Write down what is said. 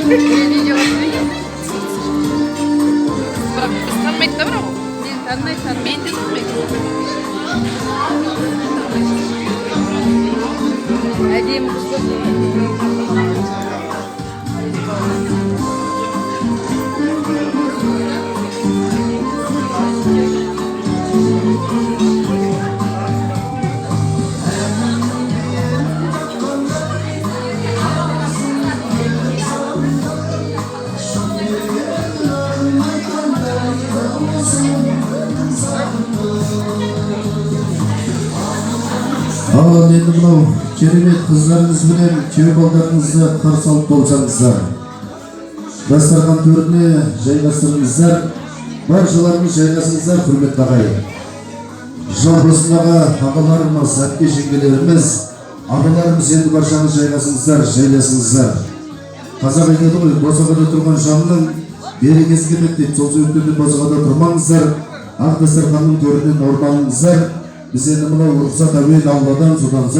Видео. Бірақ біз танымайды да, бірақ ол. Мен танымайды, танымайды. Мен де танымайды. Әдемі қыз ғой. Ал енді мынау керемет қыздарыңыз бенен күйеу балдарыңызды қарсы алып болсаңыздар, дастархан төріне жайғастырыңыздар, баршаларыңыз жайғасыңыздар. Құрметті ағайын, жалпысындағы ағаларымыз, әпке жеңгелеріміз, ағаларымыз, енді баршаңыз жайғасыңыздар, жайласыңыздар. Қазақ айтады ғой, босағада тұрған жанның берекесі кетеді дейді. Сол себептен де босағада тұрмаңыздар, ақ дастарханның төрінен орын алыңыздар. Біз енді мынау рұқсат әуелі Алладан, содан соң